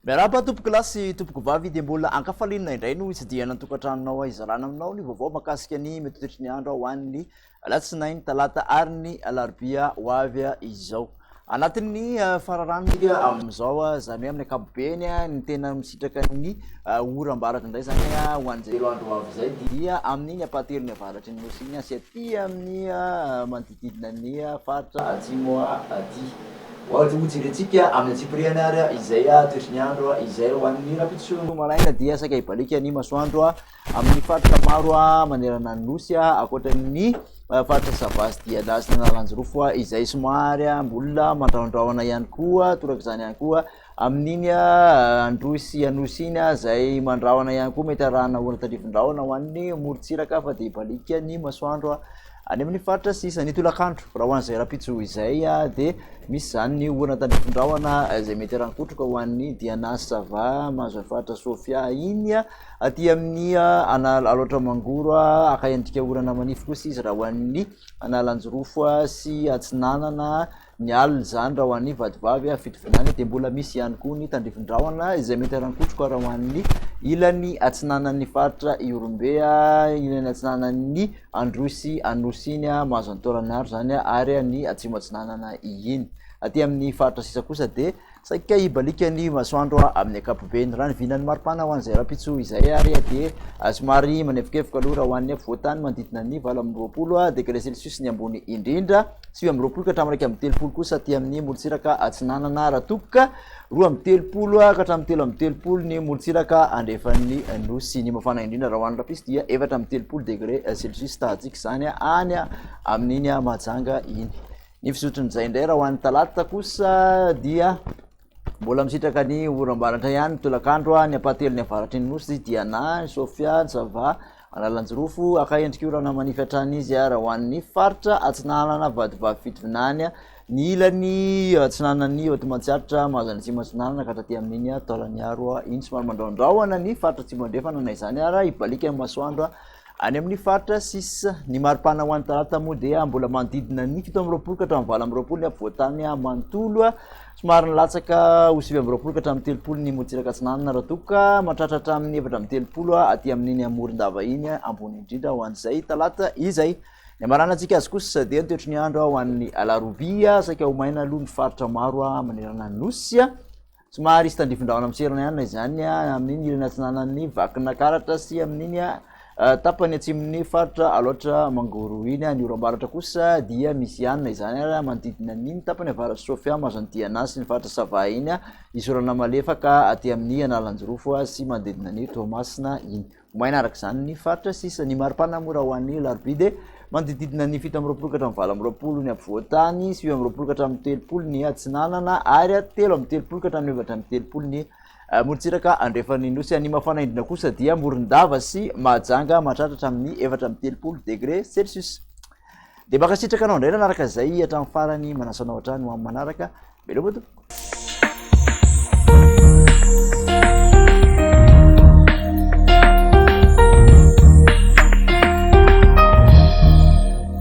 Miarahaba tompoko lahy sy tompoko vavy dia mbola ankafaliana indray no hitsidihana ny tokantranonao hizarana aminao ny vaovao mahakasika ny mety ho toetry ny andro ho an'ny alatsinainy, talata ary ny alarobia ho avy izao. Anatin'ny fararano isika amin'izao, izany hoe amin'ny ankapobeny ny tena misitraka ny oram-baratra indray izany ho an'izay 3 andro ho avy izay dia amin'iny ampahatelon'ny avaratry ny Nosy iny sy aty amin'ny manodidididina ny faritra atsimo aty. Ho jerentsika amin'ny antsipiriany ary izay toetry ny andro izay ho an'ny rahampitso maraina dia saika hibaliaka ny masoandro amin'ny faritra maro manerana ny Nosy ankoatra ny faritra Sava sy Diana sy Analanjirofo izay somary mbola mandrahondrahona ihany koa, torak'izany ihany koa amin'iny Androy sy Anosy iny izay mandrahona ihany koa mety arahana orana tandrifin-drahona ho an'ny morontsiraka fa dia hibaliaka ny masoandro Any amin'ny faritra sisa, ny tolakandro, raha ho an'izay rahampitso izay dia misy izany ny orana tandrifin-drahona izay mety haran-kotroka ho an'ny Diana Sava mahazo ny faritra Sofia iny aty amin'ny Alaotra Mangoro haka endrika orana manify kosa izy raha ho an'ny Analanjirofo sy Atsinanana Ny alina izany raha ho an'ny vadivavy Fitovinany dia mbola misy ihany koa ny tandrifin-drahona izay mety haran-kotroka raha ho an'ny ilany atsinanan'ny faritra Ihorombe, ilany atsinanan'ny Androy sy Anosy iny, mahazo an'i Taolagnaro izany ary ny atsimo atsinanana iny. Aty amin'ny faritra sisa kosa dia Saika hibaliaka ny masoandro amin'ny ankapobeny. Raha ny vinan'ny maripana ho an'izay rahampitso izay ary dia somary manefokefoka aloha raha ho an'ny afovoantany manodidina ny 28 degré celsius ny ambony indrindra, 29 ka hatramin'ny 31 kosa aty amin'ny morontsiraka atsinanana raha toa ka 32 ka hatramin'ny 33 ny morontsiraka andrefan'ny nosy. Ny mafana indrindra raha ho an'ny rahampitso dia 34 degré celsius tahatsika izany any amin'iny Mahajanga iny. Ny fizotron'izay indray raha ho an'ny talata kosa dia mbola misitraka ny oram-baratra ihany ny tolakandro ny ampahatelon'ny avaratry ny nosy dia na ny Sofia, ny Sava, Analanjirofo, haka endrika orana manify hatrany izy raha ho an'ny faritra atsinanana Vatovavy Fitovinany, ny ilany atsinanan'ny Vatomantsiaritra mahazo any Atsimo Atsinanana ka hatraty amin'iny Taolagnaro iny somary mandrahondrahona ny faritra Atsimo Andrefana na izany ara hibaliaka ny masoandro Any amin'ny faritra sisa, ny maripana ho an'ny talata moa dia mbola manodidina ny 27 ka hatramin'ny 28 ny afovoan-tany manontolo. Somary nilatsaka ho 29 ka hatramin'ny 30 ny morontsiraka atsinanana raha toa ka mahatratra hatramin'ny 34 aty amin'iny Morondava iny ambony indrindra ho an'izay talata izay. Ny hamaranantsika azy kosa dia ny toetry ny andro ho an'ny alarobia, saika ho maina aloha ny faritra maro manerana ny nosy. Somary hisy tandrifin-drahona miserana ihany na izany amin'iny ilany atsinanan'ny Vakinakaratra sy amin'iny tapany atsimon'ny faritra Alaotra Mangoro iny. Ny oram-baratra kosa dia misy ihany na izany ary manodidina an'iny tapany avaratr'i Sofia mahazo an'i Diana sy ny faritra Sava iny. Hisy orana malefaka aty amin'ny Analanjirofo sy manodidina an'i Toamasina iny. Maina araka izany ny faritra sisa. Ny maripana moa raha ho an'ny alarobia dia manodididina ny 27 ka hatramin'ny 28 ny afovoan-tany, 29 ka hatramin'ny 30 ny atsinanana ary 33 ka hatramin'ny 34 ny eh, morontsiraka andrefan'ny nosy. Ny mafana indrindra kosa dia Morondava sy Mahajanga mahatratra hatramin'ny 34 degré celsius. Dia mankasitraka anao indray nanaraka izay hatramin'ny farany, manasa anao hatrany ho amin'ny manaraka. Veloma tompoko.